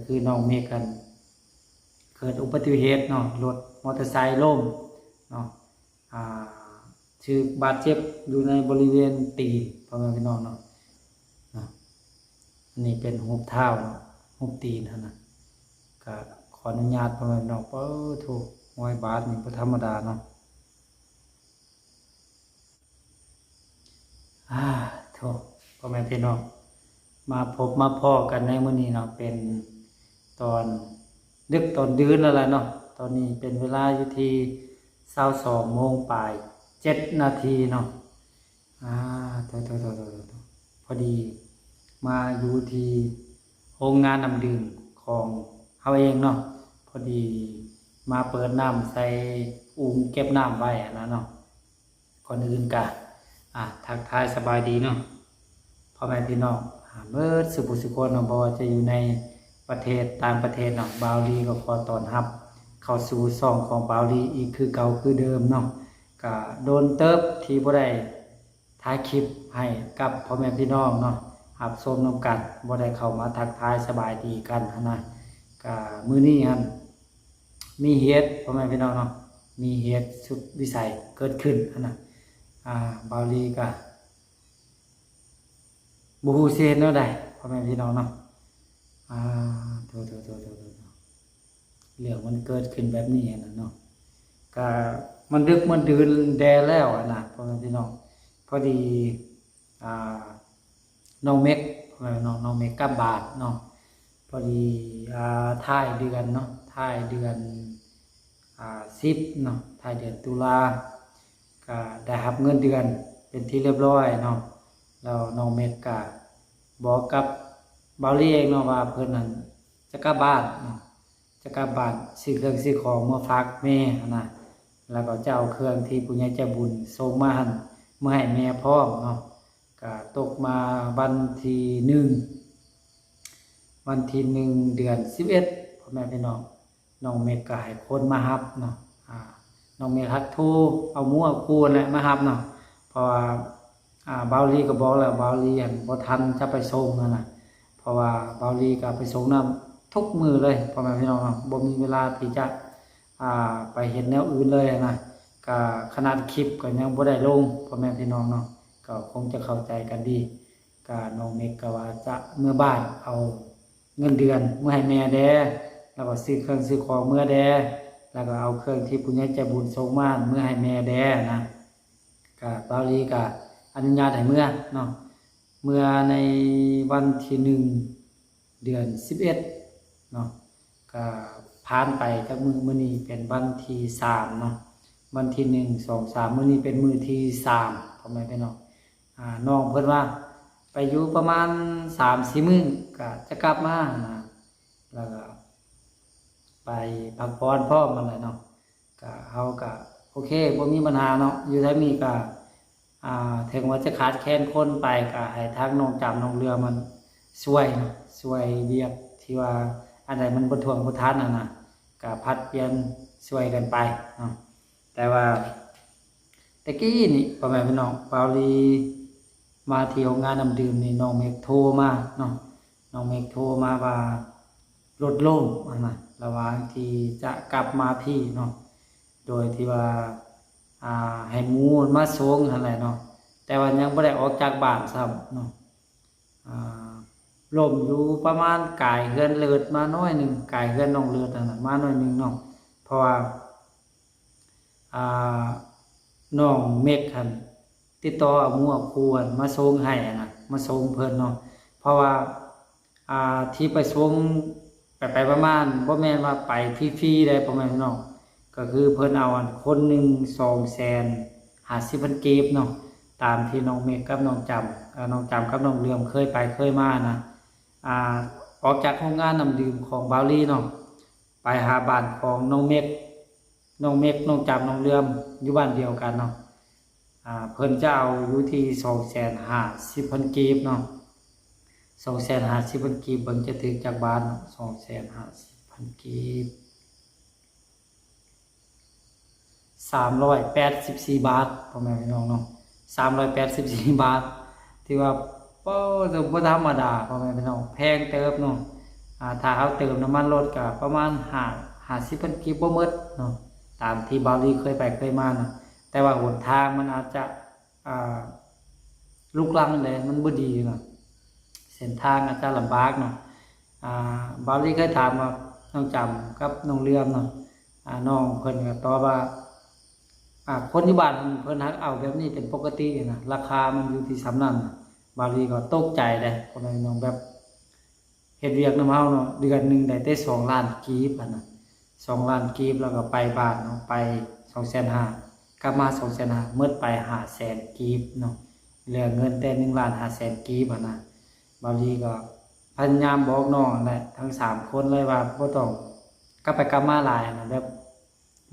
ຄືນ້ອງເມກຫັ້ນເກີດອຸບັດຕິເຫດເນາະ ລົດມໍເຕີໄຊລົ້ມເນາະ ອ່າ ຖືກບາດເຈັບຢູ່ໃນບໍລິເວນຕີນ ພໍ່ແມ່ພີ່ນ້ອງເນາະ ເນາະ ອັນນີ້ເປັນຮູບເທົ້າເນາະ ຮູບຕີນຫັ້ນນະ ກະຂໍອະນຸຍາດພໍ່ແມ່ພີ່ນ້ອງ ປາໂທ້ ຮອຍບາດນີ້ບໍ່ທຳມະດາເນາະ. ອາ ໂທ້ ພໍ່ແມ່ພີ່ນ້ອງ ມາພົບມາພໍ້ກັນໃນມື້ນີ້ເນາະ ເປັນຕອນດຶກຕອນດື່ນແລ້ວລະເນາະ ຕອນນີ້ເປັນເວລາຢູ່ທີ່ຊາວສອງໂມງປາຍເຈັດນາທີເນາະ ອາ ໂທ້ໆໆໆ ພໍດີມາຢູ່ທີ່ໂຮງງານນ້ຳດື່ມຂອງເຮົາເອງເນາະ ພໍດີມາເປີດນ້ຳໃສ່ອູ່ເກັບນ້ຳໄວ້ຫັ້ນນະເນາະ. ກ່ອນອື່ນກະ ອາ ທັກທາຍສະບາຍດີເນາະ ພໍ່ແມ່ພີ່ນ້ອງ ອາ ເບິດສູ່ຜູ້ສູ່ຄົນເນາະ ບໍ່ວ່າຈະຢູ່ໃນປະເທດຕ່າງປະເທດເນາະ ບ່າວລີກໍຂໍຕ້ອນຮັບເຂົ້າສູ່ຊ່ອງຂອງບ່າວລີອີກຄືເກົ່າຄືເດີມເນາະ ກະດົນເຕີບທີ່ບໍ່ໄດ້ຖ່າຍຄລິບໃຫ້ກັບພໍ່ແມ່ພີ່ນ້ອງເນາະ ຮັບຊົມນຳກັນ ບໍ່ໄດ້ເຂົ້າມາທັກທາຍສະບາຍດີກັນຫັ້ນນະ ກະມື້ນີ້ຫັ້ນ ມີເຫດ ພໍ່ແມ່ພີ່ນ້ອງເນາະ ມີເຫດສຸດວິໄສເກີດຂຶ້ນຫັ້ນນະ ອາ ບ່າວລີກະບໍ່ຮູ້ຊິເຮັດແນວໃດ ພໍ່ແມ່ພີ່ນ້ອງເນາະ ອາ ໂທ້ໆໆໆ ເລື່ອງມັນເກີດຂຶ້ນແບບນີ້ຫັ້ນນະເນາະ ກະມັນດຶກມັນດື່ນແດ່ແລ້ວຫັ້ນນະ ພໍ່ແມ່ພີ່ນ້ອງ ພໍດີ ອ່າ ນ້ອງເມັກ ເນາະ ນ້ອງເມັກກັບບ້ານເນາະ ພໍດີ ອ່າ ທ້າຍເດືອນເນາະ ທ້າຍເດືອນ ອ່າ ສິບເນາະ ທ້າຍເດືອນຕຸລາ ກະໄດ້ຮັບເງິນເດືອນເປັນທີ່ຮຽບຮ້ອຍເນາະ ແລ້ວນ້ອງເມັກກະບອກກັບບ່າວລີເອງເນາະ ວ່າເພິ່ນນັ້ນຈະກັບບ້ານເນາະ ຈະກັບບ້ານຊື້ເຄື່ອງຊື້ຂອງເມືອຝາກແມ່ຫັ້ນນະ ແລ້ວກໍຈະເອົາເຄື່ອງທີ່ຜູ້ໃຫຍ່ໃຈບຸນສົ່ງມາຫັ້ນເມືອໃຫ້ແມ່ພ້ອມເນາະ ກະຕົກມາວັນທີໜຶ່ງ ວັນທີໜຶ່ງ ເດືອນສິບເອັດ ພໍ່ແມ່ພີ່ນ້ອງ ນ້ອງເມັກກໍໃຫ້ຄົນມາຮັບເນາະ ອາ ນ້ອງເມັກຮັກໂທເອົາໝູ່ເອົາຄູ່ຫັ້ນແຫຼະມາຮັບເນາະ ເພາະວ່າ ອາ ບ່າວລີກໍບອກແລ້ວ ບ່າວລີຫັ້ນບໍ່ທັນຈະໄປສົ່ງຫັ້ນນະ ເພາະວ່າບ່າວລີກໍໄປສົ່ງນຳທຸກມື້ເລີຍ ພໍ່ແມ່ພີ່ນ້ອງເນາະ ບໍ່ມີເວລາທີ່ຈະ ອ່າ ໄປເຮັດແນວອື່ນເລີຍຫັ້ນນະ ກະຂະໜາດຄລິບກໍຍັງບໍ່ໄດ້ລົງ ພໍ່ແມ່ພີ່ນ້ອງເນາະ ກໍຄົງຈະເຂົ້າໃຈກັນດີ ກະນ້ອງເມັກກໍວ່າຈະເມືອບ້ານເອົາເງິນເດືອນເມືອໃຫ້ແມ່ແດ່ ແລ້ວກໍຊື້ເຄື່ອງຊື້ຂອງເມືອແດ່ ແລ້ວກໍເອົາເຄື່ອງທີ່ຜູ້ໃຫຍ່ໃຈບຸນສົ່ງມາເມືອໃຫ້ແມ່ແດ່ນະ ກະບ່າວລີກະອະນຸຍາດໃຫ້ເມືອເນາະ ເມືອໃນວັນທີໜຶ່ງ ເດືອນສິບເອັດເນາະ ກະຜ່ານໄປຈັກມື້ ມື້ນີ້ເປັນວັນທີສາມເນາະ ວັນທີໜຶ່ງ ສອງ ສາມ ມື້ນີ້ເປັນມື້ທີສາມ ພໍ່ແມ່ພີ່ນ້ອງ ອາ ນ້ອງເພິ່ນວ່າໄປຢູ່ປະມານສາມສີ່ມື້ກະຈະກັບມານະ ແລ້ວກະໄປພັກຜ່ອນພ້ອມຫັ້ນແຫຼະເນາະ ກະ ເຮົາກະໂອເຄ ບໍ່ມີບັນຫາເນາະ ຢູ່ທາງນີ້ກະ ອ່າ ເຖິງວ່າຈະຂາດແຄນຄົນໄປ ກະໃຫ້ທາງນ້ອງຈຳ ນ້ອງເຫຼືອມັນຊ່ວຍເນາະ ຊ່ວຍວຽກທີ່ວ່າອັນໃດມັນບໍ່ຖ້ວງບໍ່ທັນຫັ້ນນະ ກະຜັດປ່ຽນຊ່ວຍກັນໄປເນາະ ແຕ່ວ່າແຕ່ກີ້ນີ້ ພໍ່ແມ່ພີ່ນ້ອງ ບ່າວລີ ມາທີ່ໂຮງງານນ້ຳດື່ມນີ້ ນ້ອງເມັກໂທມາເນາະ ນ້ອງເມັກໂທມາວ່າລົດລົ້ມຫັ້ນນະ ລະຫວ່າງທີ່ຈະກັບມາພີ້ເນາະ ໂດຍທີ່ວ່າ ອ່າ ໃຫ້ໝູ່ມາສົ່ງຫັ້ນແຫຼະເນາະ ແຕ່ວ່າຍັງບໍ່ໄດ້ອອກຈາກບ້ານຊ້ຳເນາະ ອ່າ ລົ້ມຢູ່ປະມານກາຍເຮືອນເລີດມາໜ້ອຍໜຶ່ງ ກາຍເຮືອນນ້ອງເລີດຫັ້ນນະ ມາໜ້ອຍໜຶ່ງເນາະ ເພາະວ່າ ອ່າ ນ້ອງເມັກຫັ້ນຕິດຕໍ່ເອົາໝູ່ເອົາຄູ່ຫັ້ນມາສົ່ງໃຫ້ຫັ້ນນະ ມາສົ່ງເພິ່ນເນາະ ເພາະວ່າ ອ່າ ທີ່ໄປສົ່ງໄປໆມາໆ ບໍ່ແມ່ນວ່າໄປຟຣີໆເດ້ ພໍ່ແມ່ພີ່ນ້ອງ ກໍຄືເພິ່ນເອົາອັນຄົນໜຶ່ງສອງແສນຫ້າສິບພັນກີບເນາະ ຕາມທີ່ນ້ອງເມັກກັບນ້ອງຈຳ ເອີ ນ້ອງຈຳກັບນ້ອງເຫຼືອມເຄີຍໄປເຄີຍມານະ ອ່າ ອອກຈາກໂຮງງານນ້ຳດື່ມຂອງບ່າວລີເນາະ ໄປຫາບ້ານຂອງນ້ອງເມັກ ນ້ອງເມັກ ນ້ອງຈຳ ນ້ອງເຫຼືອມ ຢູ່ບ້ານດຽວກັນເນາະ ອ່າ ເພິ່ນຈະເອົາຢູ່ທີ່ສອງແສນຫ້າສິບພັນກີບເນາະ ສອງແສນຫ້າສິບພັນກີບ ເບິ່ງຈະຖືກຈັກບາດເນາະ ສອງແສນຫ້າສິບພັນກີບ ສາມຮ້ອຍແປດສິບສີ່ບາດ ພໍ່ແມ່ພີ່ນ້ອງເນາະ ສາມຮ້ອຍແປດສິບສີ່ບາດ ຖືວ່າ ໂອ້ ບໍ່ທຳມະດາ ພໍ່ແມ່ພີ່ນ້ອງ ແພງເຕີບເນາະ ອ່າ ຖ້າເຮົາເຕີມນ້ຳມັນລົດກໍປະມານຫ້າ ຫ້າສິບພັນກີບບໍ່ໝົດເນາະ ຕາມທີ່ບ່າວລີເຄີຍໄປເຄີຍມານະ ແຕ່ວ່າຫົນທາງມັນອາດຈະ ອ່າ ລຸກລັງແດ່ ມັນບໍ່ດີເນາະ ເສັ້ນທາງອາດຈະລຳບາກເນາະ. ອ່າ ບ່າວລີເຄີຍຖາມວ່າ ນ້ອງຈຳກັບນ້ອງເຫຼືອມເນາະ ອ່າ ນ້ອງເພິ່ນກໍຕອບວ່າ ອ່າ ຄົນຢູ່ບ້ານເພິ່ນຫາກເອົາແບບນີ້ເປັນປົກກະຕິນະ ລາຄາມັນຢູ່ທີ່ສ່ຳນັ້ນ. ບ່າວລີກໍຕົກໃຈເດ້ ພໍ່ແມ່ພີ່ນ້ອງ ແບບ ເຮັດວຽກນຳເຮົາເນາະ ເດືອນໜຶ່ງໄດ້ແຕ່ສອງລ້ານກີບຫັ້ນນະ ສອງລ້ານກີບ ແລ້ວກໍໄປບ້ານເນາະ ໄປສອງແສນຫ້າ ກັບມາສອງແສນຫ້າ ໝົດໄປຫ້າແສນກີບເນາະ ເຫຼືອເງິນແຕ່ໜຶ່ງລ້ານຫ້າແສນກີບຫັ້ນນະ. ບ່າວລີກໍພະຍາຍາມບອກນ້ອງຫັ້ນແຫຼະ ທັງສາມຄົນເລີຍວ່າບໍ່ຕ້ອງກັບໄປກັບມາຫຼາຍຫັ້ນນະ ແບບ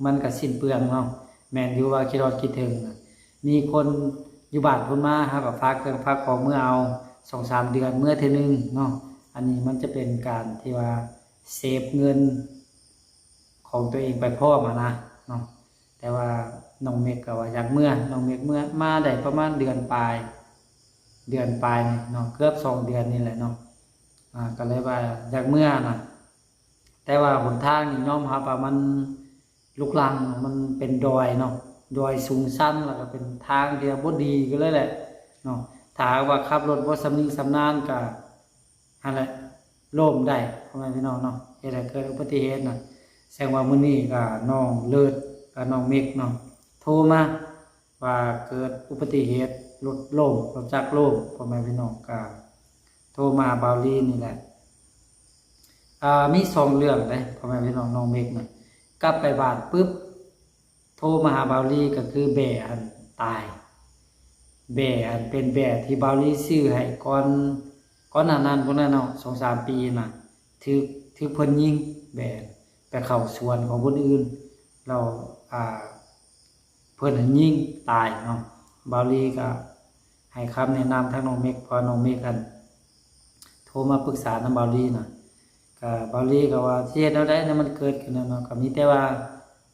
ມັນກະສິ້ນເປືອງເນາະ ແມ່ນຢູ່ວ່າຄິດຮອດຄິດເຖິງນະ ມີຄົນຢູ່ບ້ານພຸ້ນມາ ເຮົາກະຝາກເຄື່ອງຝາກຂອງເມືອເອົາ ສອງສາມເດືອນເມືອເທື່ອໜຶ່ງເນາະ. ອັນນີ້ມັນຈະເປັນການທີ່ວ່າເຊບເງິນຂອງຕົວເອງໄປພ້ອມຫັ້ນນະເນາະ. ແຕ່ວ່ານ້ອງເມັກກະວ່າຢາກເມືອ ນ້ອງເມັກເມືອມາໄດ້ປະມານເດືອນປາຍ ເດືອນປາຍນີ້ເນາະ ເກືອບສອງເດືອນນີ້ແຫຼະເນາະ ອາ ກະເລີຍວ່າຢາກເມືອນະ. ແຕ່ວ່າຫົນທາງນີ້ຍອມຮັບວ່າມັນລຸກລັງ ມັນເປັນດອຍເນາະ ດອຍສູງຊັນ ແລ້ວກໍເປັນທາງທີ່ວ່າບໍ່ດີກັນເລີຍແຫຼະເນາະ. ຖ້າຫາກວ່າຂັບລົດບໍ່ຊຳນິຊຳນານກໍຫັ້ນແຫຼະ ລົ້ມໄດ້ ພໍ່ແມ່ພີ່ນ້ອງເນາະ ເຮັດໃຫ້ເກີດອຸບັດຕິເຫດນະ. ແສດງວ່າມື້ນີ້ກໍນ້ອງເລີດກັບນ້ອງເມັກເນາະ ໂທມາ ວ່າເກີດອຸບັດຕິເຫດລົດລົ້ມ ລົດຈັກລົ້ມ ພໍ່ແມ່ພີ່ນ້ອງ ກະໂທມາຫາບ່າວລີນີ້ແຫຼະ. ອ່າ ມີສອງເລື່ອງເດ້ ພໍ່ແມ່ພີ່ນ້ອງ ນ້ອງເມັກນະ ກັບໄປບ້ານປຶບ ໂທມາຫາບ່າວລີ ກະຄືແບ້ຫັ້ນຕາຍ ແບ້ຫັ້ນເປັນແບ້ທີ່ບ່າວລີຊື້ໃຫ້ກ່ອນ ກ່ອນໜ້ານັ້ນພຸ້ນແຫຼະເນາະ ສອງສາມປີນະ ຖືກ ຖືກເພິ່ນຍິງ ແບ້ໄປເຂົ້າສວນຂອງຄົນອື່ນ ແລ້ວ ອ່າ ເພິ່ນຫັ້ນຍິງຕາຍເນາະ. ບ່າວລີກໍໃຫ້ຄຳແນະນຳທາງນ້ອງເມັກ ເພາະວ່ານ້ອງເມັກຫັ້ນໂທມາປຶກສານຳບ່າວລີນະ ກໍບ່າວລີກໍວ່າຊິເຮັດແນວໃດໃຫ້ມັນເກີດຂຶ້ນນະເນາະ ກໍມີແຕ່ວ່າ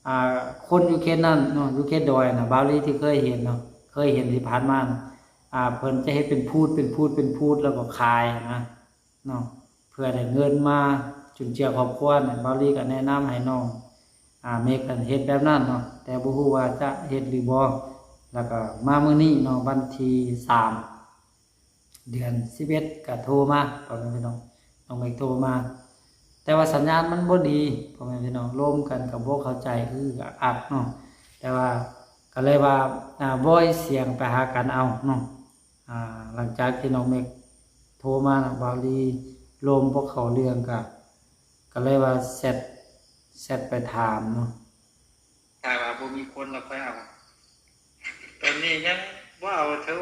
ອ່າ ຄົນຢູ່ເຂດນັ້ນເນາະ ຢູ່ເຂດດອຍນະ ບ່າວລີທີ່ເຄີຍເຫັນເນາະ ເຄີຍເຫັນທີ່ຜ່ານມານະ ອ່າ ເພິ່ນຈະເຮັດເປັນພູດ ເປັນພູດ ເປັນພູດ ແລ້ວກໍຂາຍນະ ເນາະ ເພື່ອໄດ້ເງິນມາຈຸນເຈືອຄອບຄົວນະ. ບ່າວລີກໍແນະນຳໃຫ້ນ້ອງ ອາ ເມັກຫັ້ນເຮັດແບບນັ້ນເນາະ ແຕ່ບໍ່ຮູ້ວ່າຈະເຮັດຫຼືບໍ່. ແລ້ວກໍມາມື້ນີ້ເນາະ ວັນທີສາມ ເດືອນສິບເອັດ ກໍໂທມາ ພໍ່ແມ່ພີ່ນ້ອງ ນ້ອງເມັກໂທມາ ແຕ່ວ່າສັນຍານມັນບໍ່ດີ ພໍ່ແມ່ພີ່ນ້ອງ ລົມກັນກໍບໍ່ເຂົ້າໃຈ ອຶກອັກເນາະ ແຕ່ວ່າກໍເລີຍວ່າ ອາ ວອຍສຽງໄປຫາກັນເອົາເນາະ. ອ່າ ຫຼັງຈາກທີ່ນ້ອງເມັກໂທມານະ ບ່າວລີລົມບໍ່ເຂົ້າເລື່ອງ ກະ ກະເລີຍວ່າແຊັດ ແຊັດໄປຖາມເນາະ ຖ້າວ່າບໍ່ມີຄົນລະຄ່ອຍເອົາ ຕອນນີ້ຍັງບໍ່ເອົາເທື່ອ.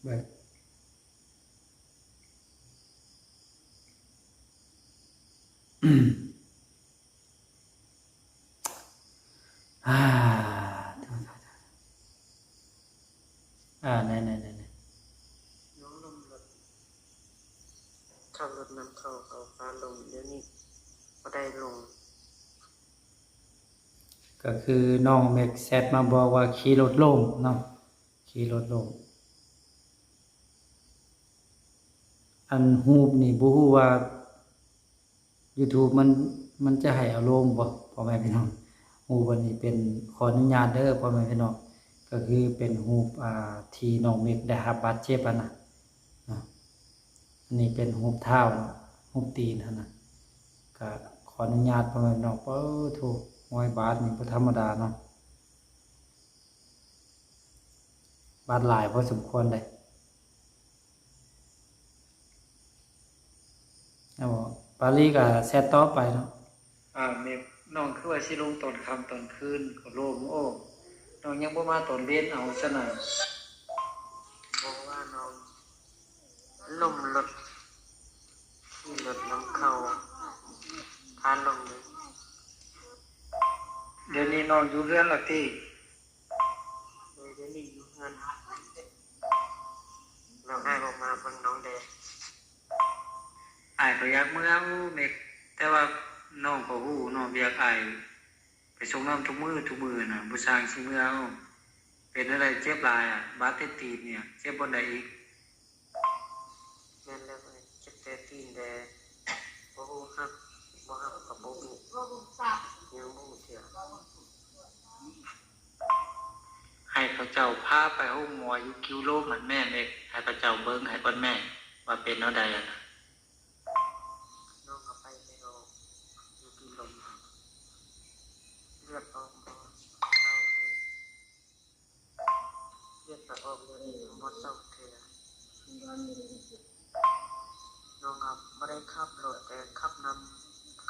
ເບິ່ງ ອາ ໂທດ ໂທດ ໂທດ ອາ ແນ່ໆໆໆ ນ້ອງລົມລົດ ຂັບລົດນຳເຂົາ ເຂົາພາລົງ ດຽວນີ້ບໍ່ໄດ້ລົງ ກໍຄືນ້ອງເມັກແຊັດມາບອກວ່າຂີ່ລົດລົ້ມເນາະ ຂີ່ລົດລົ້ມ. ອັນຮູບນີ້ບໍ່ຮູ້ວ່າຢູທູບມັນ ມັນຈະໃຫ້ເອົາລົງບໍ່ ພໍ່ແມ່ພີ່ນ້ອງ? ຮູບອັນນີ້ເປັນ ຂໍອະນຸຍາດເດີພໍ່ແມ່ພີ່ນ້ອງ ກໍຄືເປັນຮູບ ອ່າ ທີ່ນ້ອງເມັກໄດ້ຮັບບາດເຈັບຫັ້ນນະ ເນາະ ອັນນີ້ເປັນຮູບເທົ້າເນາະ ຮູບຕີນຫັ້ນນະ ກໍຂໍອະນຸຍາດພໍ່ແມ່ພີ່ນ້ອງ. ປາໂທ ຮ້ອຍບາດນີ້ບໍ່ທຳມະດາເນາະ. ບາດຫຼາຍພໍສົມຄວນເດ້. ເອົາ ບາລີກໍແຊັດຕໍ່ໄປເນາະ. ອາ ແມ່ນ ນ້ອງຄືວ່າຊິລົງຕອນຄ່ຳຕອນຄືນກໍລົງ. ໂອ້ ນ້ອງຍັງບໍ່ມາຕອນເວັນເອົາຊັ້ນນະ. ບໍ່ວ່ານ້ອງ ລົມລົດ ຂີ່ລົດນຳເຂົາ ພາລົງ. ດຽວນີ້ນ້ອງຢູ່ເຮືອນແລ້ວຕິ? ໂດຍ ດຽວນີ້ຢູ່ເຮືອນ. ນ້ອງອ້າຍບໍ່ມາເບິ່ງນ້ອງແດ່? ອ້າຍກໍຢາກເມືອເມກ ແຕ່ວ່ານ້ອງກໍຮູ້ເນາະ ວຽກອ້າຍ ໄປສົ່ງນ້ຳທຸກມື້ທຸກມື້ນະ ບໍ່ຊ່າງຊິເມືອ. ເປັນແນວໃດ ເຈັບຫຼາຍອະ? ບາດແຕ່ຕີນນີ້ ເຈັບບ່ອນໃດອີກ? ແມ່ນແລ້ວອ້າຍ ເຈົ້າພາໄປໂຮງໝໍຢູ່ກິວໂລມຫັ້ນແມ່ ເມັກ ໃຫ້ເຂົາເຈົ້າເບິ່ງໃຫ້ກ່ອນແມ່ ວ່າເປັນແນວໃດຫັ້ນນະ. ນ້ອງກໍໄປແລ້ວ ຢູ່ກິວໂລມ ເລືອດອອກບໍ່ເຊົາເລີຍ ເລືອດກໍອອກດຽວນີ້ຍັງບໍ່ເຊົາເທື່ອ. ນ້ອງກໍບໍ່ໄດ້ຂັບລົດ ແຕ່ຂັບນຳ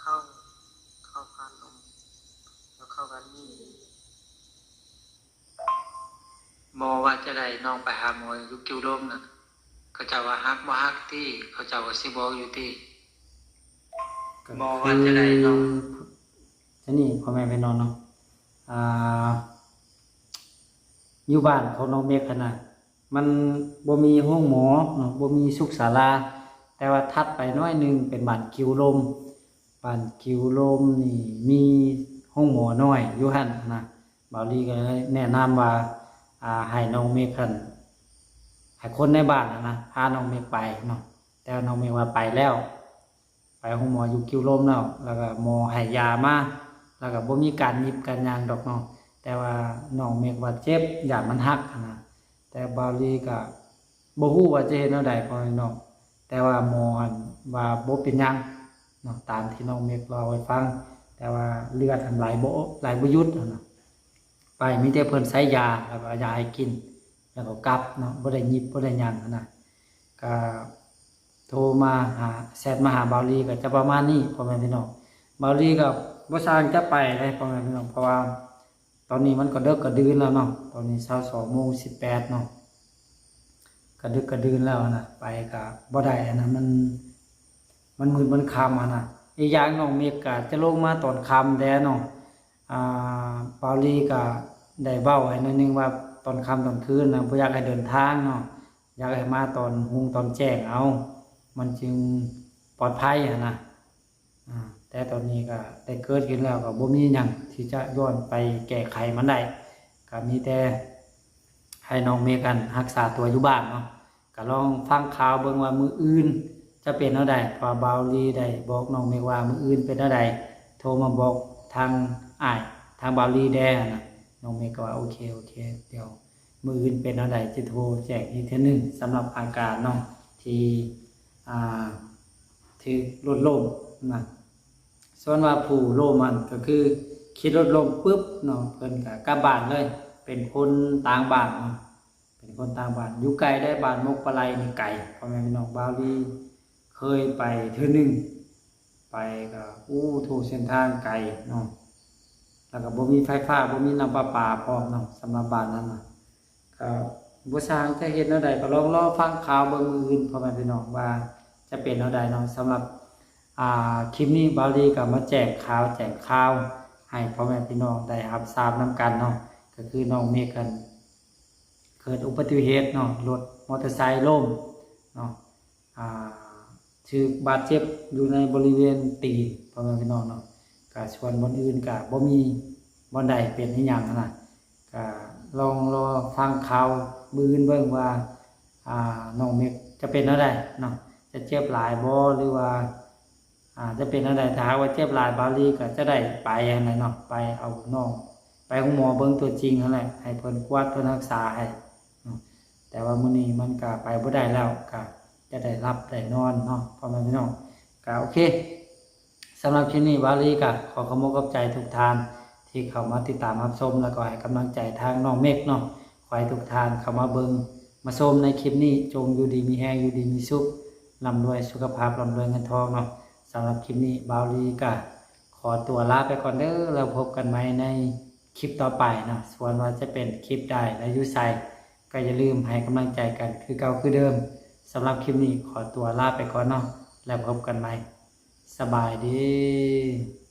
ເຂົ້າ ເຂົ້າຜ່ານລົມ ແລ້ວເຂົ້າກັນນີ້. ໝໍວ່າຈັ່ງໃດ? ນ້ອງໄປຫາໝໍຢູ່ກິວໂລມນະ ເຂົາເຈົ້າວ່າຮັກບໍ່ຮັກຕິ? ເຂົາເຈົ້າກໍຊິບອກຢູ່ຕິ? ໝໍວ່າຈັ່ງໃດນ້ອງ? ອັນນີ້ພໍ່ແມ່ພີ່ນ້ອງເນາະ ອ່າ ຢູ່ບ້ານຂອງນ້ອງເມັກຫັ້ນນະ ມັນບໍ່ມີໂຮງໝໍເນາະ ບໍ່ມີສຸກສາລາ ແຕ່ວ່າຖັດໄປໜ້ອຍໜຶ່ງເປັນບ້ານກິວລົມ. ບ້ານກິວລົມນີ້ມີໂຮງໝໍນ້ອຍຢູ່ຫັ້ນນະ. ບ່າວລີກໍເລີຍແນະນຳວ່າ ອ່າ ໃຫ້ນ້ອງເມັກຫັ້ນ ໃຫ້ຄົນໃນບ້ານຫັ້ນນະ ພານ້ອງເມັກໄປເນາະ. ແຕ່ນ້ອງເມັກວ່າໄປແລ້ວ ໄປໂຮງໝໍຢູ່ກິວລົມແລ້ວ ແລ້ວກໍໝໍໃຫ້ຢາມາ ແລ້ວກໍບໍ່ມີການຫຍິບການຫຍັງດອກເນາະ. ແຕ່ວ່ານ້ອງເມັກວ່າເຈັບ ຢ້ານມັນຫັກຫັ້ນນະ. ແຕ່ບ່າວລີກໍບໍ່ຮູ້ວ່າຈະເຮັດແນວໃດ ພໍ່ແມ່ພີ່ນ້ອງ ແຕ່ວ່າໝໍຫັ້ນວ່າບໍ່ເປັນຫຍັງເນາະ ຕາມທີ່ນ້ອງເມັກເລົ່າໃຫ້ຟັງ. ແຕ່ວ່າເລືອດຫັ້ນໄຫຼບໍ່ ໄຫຼບໍ່ຢຸດຫັ້ນນະ. ໄປມີແຕ່ເພິ່ນໃສ່ຢາ ແລ້ວກໍເອົາຢາໃຫ້ກິນ ແລ້ວກໍກັບເນາະ ບໍ່ໄດ້ຫຍິບບໍ່ໄດ້ຫຍັງຫັ້ນນະ. ກໍໂທມາຫາ ແຊັດມາຫາບ່າວລີ ກໍຈະປະມານນີ້ ພໍ່ແມ່ພີ່ນ້ອງ. ບ່າວລີກໍບໍ່ຊ່າງຈະໄປເດ້ ພໍ່ແມ່ພີ່ນ້ອງ ເພາະວ່າ ຕອນນີ້ມັນກໍເດິກກະດື່ນແລ້ວເນາະ ຕອນນີ້ຊາວສອງໂມງສິບແປດເນາະ ກະດຶກກະດື່ນແລ້ວນະ ໄປກະບໍ່ໄດ້ຫັ້ນນະ ມັນ ມັນມືດມັນຄ່ຳຫັ້ນນະ. ອີກຢ່າງນ້ອງເມັກກະຈະລົງມາຕອນຄ່ຳແດ່ເນາະ. ອ່າ ບ່າວລີກະໄດ້ເວົ້າໃຫ້ໜ້ອຍໜຶ່ງວ່າ ຕອນຄ່ຳຕອນຄືນນະ ບໍ່ຢາກໃຫ້ເດີນທາງເນາະ ຢາກໃຫ້ມາຕອນຮຸ່ງຕອນແຈ້ງເອົາ ມັນຈຶ່ງປອດໄພຫັ້ນນະ. ອາ ແຕ່ຕອນນີ້ກໍໄດ້ເກີດຂຶ້ນແລ້ວ ກໍບໍ່ມີຫຍັງທີ່ຈະຍ້ອນໄປແກ້ໄຂມັນໄດ້ ກໍມີແຕ່ໃຫ້ນ້ອງເມັກຫັ້ນຮັກສາຕົວຢູ່ບ້ານເນາະ. ກໍລອງຟັງຂ່າວເບິ່ງວ່າມື້ອື່ນຈະເປັນແນວໃດ ເພາະວ່າບ່າວລີໄດ້ບອກນ້ອງເມັກວ່າມື້ອື່ນເປັນແນວໃດ ໂທມາບອກທາງອ້າຍ ທາງບ່າວລີແດ່ຫັ້ນນະ. ນ້ອງເມັກກໍວ່າ ໂອເຄ ໂອເຄ ດຽວ ມື້ອື່ນເປັນແນວໃດຈະໂທແຈ້ງອີກເທື່ອໜຶ່ງ ສຳລັບອາການເນາະ ທີ່ ອ່າ ຖືກລົດລົ້ມນະ. ສ່ວນວ່າຜູ້ລົ້ມຫັ້ນກໍຄືຂີ່ລົດລົ້ມປຶບເນາະ ເພິ່ນກໍກັບບ້ານເລີຍ ເປັນຄົນຕ່າງບ້ານເນາະ ເປັນຄົນຕ່າງບ້ານ ຢູ່ໄກເດ້ ບ້ານມົກປາໄລນີ້ໄກ ພໍ່ແມ່ພີ່ນ້ອງ. ບ່າວລີເຄີຍໄປເທື່ອໜຶ່ງ ໄປກໍ ໂອ້ ໂທ ເສັ້ນທາງໄກເນາະ ແລ້ວກໍບໍ່ມີໄຟຟ້າ ບໍ່ມີນ້ຳປະປາພ້ອມເນາະ ສຳລັບບ້ານນັ້ນນະ. ກໍບໍ່ຊ່າງຈະເຮັດແນວໃດ ກໍລອງລໍຟັງຂ່າວເບິ່ງມື້ອື່ນ ພໍ່ແມ່ພີ່ນ້ອງ ວ່າຈະເປັນແນວໃດເນາະ. ສຳລັບ ອ່າ ຄລິບນີ້ ບ່າວລີກໍມາແຈ້ງຂ່າວ ແຈ້ງຂ່າວໃຫ້ພໍ່ແມ່ພີ່ນ້ອງໄດ້ຮັບຊາບນຳກັນເນາະ ກໍຄືນ້ອງເມັກຫັ້ນເກີດອຸບັດຕິເຫດເນາະ ລົດມໍເຕີໄຊລົ້ມເນາະ ອ່າ ຖືກບາດເຈັບຢູ່ໃນບໍລິເວນຕີນ ພໍ່ແມ່ພີ່ນ້ອງເນາະ. ກະສ່ວນບ່ອນອື່ນກະບໍ່ມີບ່ອນໃດເປັນອີ່ຫຍັງຫັ້ນນະ ກະລອງລໍຟັງຂ່າວມື້ອື່ນເບິ່ງວ່າ ອ່າ ນ້ອງເມັກຈະເປັນແນວໃດເນາະ ຈະເຈັບຫຼາຍບໍ່ ຫຼືວ່າ ອ່າ ຈະເປັນແນວໃດ. ຖ້າຫາກວ່າເຈັບຫຼາຍ ບ່າວລີກໍຈະໄດ້ໄປຫັ້ນແຫຼະເນາະ ໄປເອົານ້ອງໄປໂຮງໝໍເບິ່ງຕົວຈິງຫັ້ນແຫຼະ ໃຫ້ເພິ່ນກວດເພິ່ນຮັກສາໃຫ້ເນາະ. ແຕ່ວ່າມື້ນີ້ມັນກໍໄປບໍ່ໄດ້ແລ້ວ ກໍຈະໄດ້ຫຼັບໄດ້ນອນເນາະ ພໍ່ແມ່ພີ່ນ້ອງ. ກໍໂອເຄ ສຳລັບຄລິບນີ້ ບ່າວລີກໍຂໍຂອບອົກຂອບໃຈທຸກທ່ານທີ່ເຂົ້າມາຕິດຕາມຮັບຊົມ ແລ້ວກໍໃຫ້ກຳລັງໃຈທາງນ້ອງເມັກເນາະ. ຂໍໃຫ້ທຸກທ່ານເຂົ້າມາເບິ່ງມາຊົມໃນຄລິບນີ້ ຈົ່ງຢູ່ດີມີແຮງ ຢູ່ດີມີສຸກ ລ່ຳລວຍສຸຂະພາບ ລ່ຳລວຍເງິນທອງເນາະ. ສຳລັບຄລິບນີ້ ບ່າວລີກໍຂໍຕົວລາໄປກ່ອນເດີ ແລ້ວພົບກັນໃໝ່ໃນຄລິບຕໍ່ໄປເນາະ. ສ່ວນວ່າຈະເປັນຄລິບໃດ ແລະ ຢູ່ໃສ ກໍຢ່າລືມໃຫ້ກຳລັງໃຈກັນຄືເກົ່າຄືເດີມ. ສຳລັບຄລິບນີ້ຂໍຕົວລາໄປກ່ອນເນາະ ແລ້ວພົບກັນໃໝ່. ສະບາຍດີ.